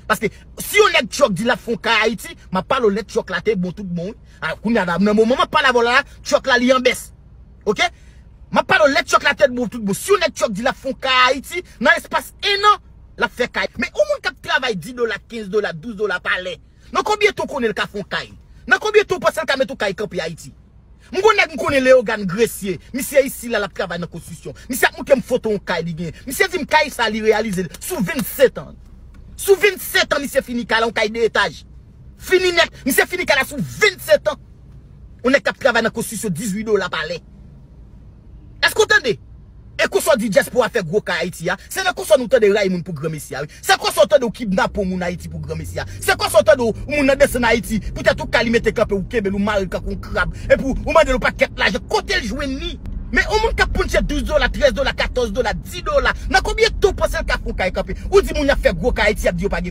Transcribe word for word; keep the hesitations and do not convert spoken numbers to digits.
Paske si yon nèg Trump di l ap fè yon kay Ayiti, m ap pale w lè Trump la te bon tout bon, wi. A, kounye a la, nan moman m ap pale avè w la, Trump la li an bès. Oke? M ap pale w lè Trump la te bon tout bon. Si yon nèg Trump di l ap fè yon kay Ayiti, nan espas en an, l ap fè kay. Men yon moun k ap travay dis dola, kenz dola, douz dola pa lè. Nan konbyen tan w konnen l ka fè yon kay? Nan konbyen tan w panse l ka mete yon kay kanpe Ayiti? M gon nèg m konnen, Leogane Gressier. Misye isi la, l ap travay nan konstriksyon. Misye ap montre m foto yon kay li genyen. Misye di m kay sa li reyalize l sou vennsentan. Sou vennsentan, misye fini kay la, yon kay de etaj. Fini nèt. Misye fini kay la sou vennsentan. Yon nèg k ap travay nan konstriksyon, dizuit dola pa lè. Èske w tande? E konsa w di dyaspora fè gwo kay Ayiti a? Se nan konsa nou tande rayi moun pou granmesi a, wi. Se konsa w tande w kidnape yon moun Ayiti pou granmesi a. Se konsa w tande w, yon moun nan desann Ayiti, poutèt ou kay li mete kanpe, ou kenbe l, ou mare l kankou yon krab. Epi w mande l yon pakèt lajan. Kote l jwenn li? Men yon moun k ap pounche douz dola, trèz dola, katòz dola, dis dola. Nan konbyen tan w panse l ka fè yon kay kanpe? Ou di moun y ap fè gwo kay Ayiti, y ap di yo pa gen